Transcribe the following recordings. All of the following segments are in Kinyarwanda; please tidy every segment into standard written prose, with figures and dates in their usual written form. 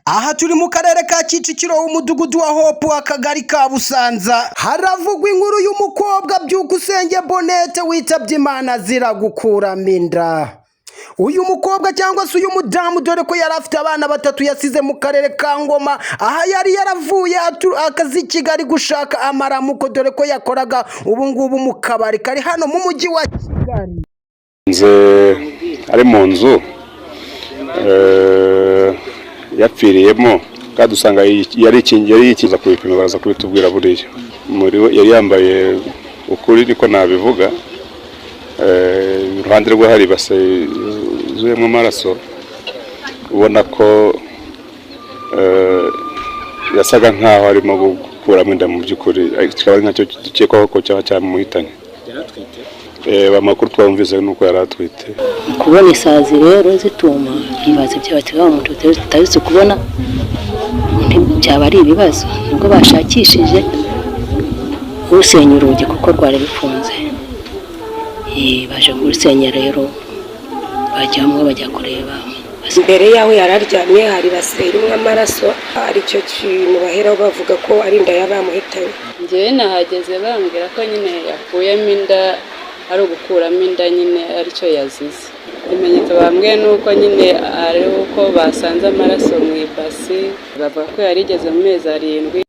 Aha turi mu karere ka Kicukiro, umudugudu wa Hope, akagari ka Busanza. Haravugwa inkuru y'umukobwa Byukusenge Bonete witabye Imana azira gukuramo inda. Uyu mukobwa cyangwa se uyu mudamu, dore ko yari afite abana batatu yasize mu karere ka Ngoma, aha yari yaravuye akazi i Kigali gushaka amaramuko, dore ko yakoraga ubu ngubu mu kabari kari hano mu mujyi wa Kigali. Nze ari mu nzu yapfiriyemo, kandi usanga yari yikinze. Ku bipimo baraza kubitubwira. Buriya muri we yari yambaye ukuri, niko nabivuga. Iruhande rwe hari ibase yuzuyemo amaraso, ubona ko yasaga nkaho arimo gukuramo inda mu by'ukuri, kikaba ari nacyo gikekwaho ko cyaba cyamuhitanye. Amakuru twumvise ni uko yari atwite. Kubona isazi rero zituma nkibaza ibyo batega umuntu tutazi kubona, byaba ari ibibazo. Nibwo bashakishije usenya urugi kuko rwari rufunze. Baje kurusenya rero, bajyamo bajya kureba. Imbere y'aho yari aryamye hari ibase irimo amaraso, aricyo kintu baheraho bavuga ko ari inda yaba yamuhitanye. Njyewe nahageze bambwira ko nyine yakuyemo inda, ari ugukuramo inda nyine aricyo yazize. Ibimenyetso bambwiye ni uko nyine ari uko basanze amaraso mu ibasi, bavuga ko yari igeze mu mezi 7.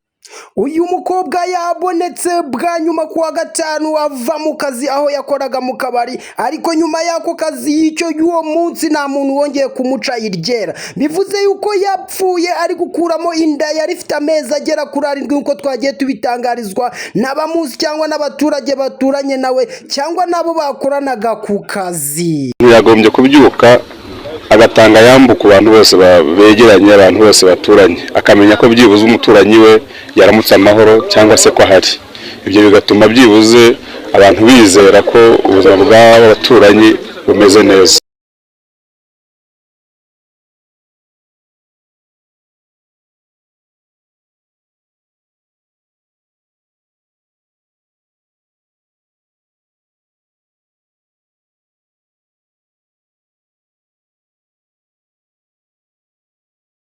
Uyu mukobwa yabonetse bwa nyuma ku wa gatanu ava mu kazi aho yakoraga mu kabari, ariko nyuma y'ako kazi y'icyo y'uwo munsi nta muntu wongeye kumuca iryera. Bivuze yuko yapfuye ari gukuramo inda yari ifite amezi agera kuri 7, nk'uko twagiye tubitangarizwa n'abamuzi cyangwa n'abaturage baturanye nawe cyangwa n'abo bakoranaga ku kazi. Yagombye kubyuka agatanga yambu ku bantu bose begeranye, abantu bose baturanye, akamenya ko byibuze umuturanyi we yaramutse amahoro cyangwa se ko ahari. Ibyo bigatuma byibuze abantu bizera ko ubuzima bw'abaturanyi bumeze neza.